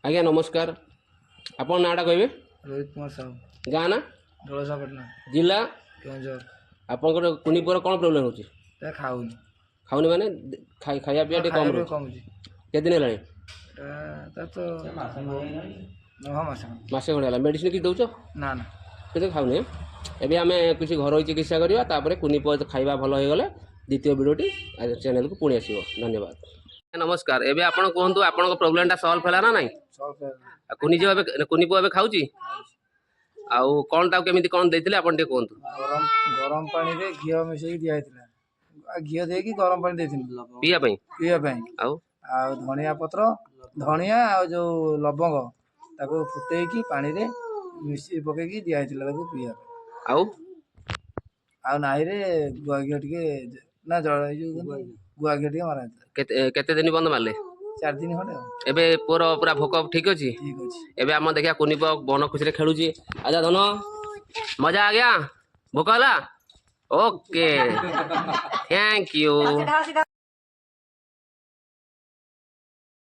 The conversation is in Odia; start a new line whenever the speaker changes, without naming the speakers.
ଆଜ୍ଞା ନମସ୍କାର। ଆପଣ ନାଁଟା କହିବେ?
ରୋହିତ କୁମାର ସାହୁ।
ଗାଁ ନା?
ଜଳସାପାଟଣା।
ଜିଲ୍ଲା?
କେଉଁଝର।
ଆପଣଙ୍କର କୁନି ପୁଅର କ'ଣ ପ୍ରୋବ୍ଲେମ୍ ହେଉଛି?
ତା ଖାଉନି।
ଖାଉନି ମାନେ ଖାଇବା ପିଇବା ଟିକେ କମ୍
ଖାଇବା
ରହୁଛି?
କମୁଛି।
କେତେ ଦିନ ହେଲାଣି?
ଏଟା ତାର ତ ହଁ, ମାସେ ଖଣ୍ଡେ।
ମାସେ ଖଣ୍ଡେ ହେଲା। ମେଡ଼ିସିନ କିଛି ଦେଉଛ?
ନା ନା।
କିଛି ଖାଉନି। ଏବେ ଆମେ କିଛି ଘରୋଇ ଚିକିତ୍ସା କରିବା। ତାପରେ କୁନି ପୁଅ ଖାଇବା ଭଲ ହେଇଗଲେ ଦ୍ୱିତୀୟ ଭିଡ଼ିଓଟି ଚ୍ୟାନେଲକୁ ପୁଣି ଆସିବ। ଧନ୍ୟବାଦ। ନମସ୍କାର। ଏବେ ଆପଣ କୁହନ୍ତୁ, ଆପଣଙ୍କ ପ୍ରୋବ୍ଲେମଟା ସଲ୍ଭ ହେଲା ନା ନାହିଁ?
ସଲ୍ଭ ହେଲା।
ଆଉ କୁନି ଝିଅ ଏବେ, କୁନି ପୁଅ ଏବେ ଖାଉଛି? ଆଉ କ'ଣ ତାକୁ କେମିତି କ'ଣ ଦେଇଥିଲେ, ଆପଣ ଟିକେ କୁହନ୍ତୁ।
ଗରମ ଗରମ ପାଣିରେ ଘିଅ ମିଶେଇକି ଦିଆ ହେଇଥିଲା। ଆଉ ଘିଅ ଦେଇକି ଗରମ ପାଣି ଦେଇଥିଲୁ।
ପିଇବା ପାଇଁ?
ପିଇବା ପାଇଁ।
ଆଉ?
ଆଉ ଧଣିଆ ପତ୍ର, ଧଣିଆ ଆଉ ଯୋଉ ଲବଙ୍ଗ, ତାକୁ ଫୁଟେଇକି ପାଣିରେ ମିଶି ପକେଇକି ଦିଆ ହେଇଥିଲା ତାକୁ ପିଇବା ପାଇଁ।
ଆଉ?
ଆଉ ନାହିରେ ଗୁଆ ଘିଅ ଟିକେ ନା ଜଳ, ଏଇ ଯୋଉ ଗୁଆ ଘିଅ ଟିକେ ମରା ହେଇଥିଲା।
କେତେ କେତେ ଦିନ ବନ୍ଦ ମାରିଲେ?
4 ଦିନ ଖଣ୍ଡେ। ଆଉ
ଏବେ ପୁଅର ପୁରା ଭୋକ ଠିକ୍ ଅଛି?
ଠିକ୍ ଅଛି।
ଏବେ ଆମ ଦେଖିବା, କୁନି ପୁଅ ମନ ଖୁସିରେ ଖେଳୁଛି। ଆଚ୍ଛା ଧନ, ମଜା ଆଜ୍ଞା, ଭୋକ ହେଲା? Okay, thank you.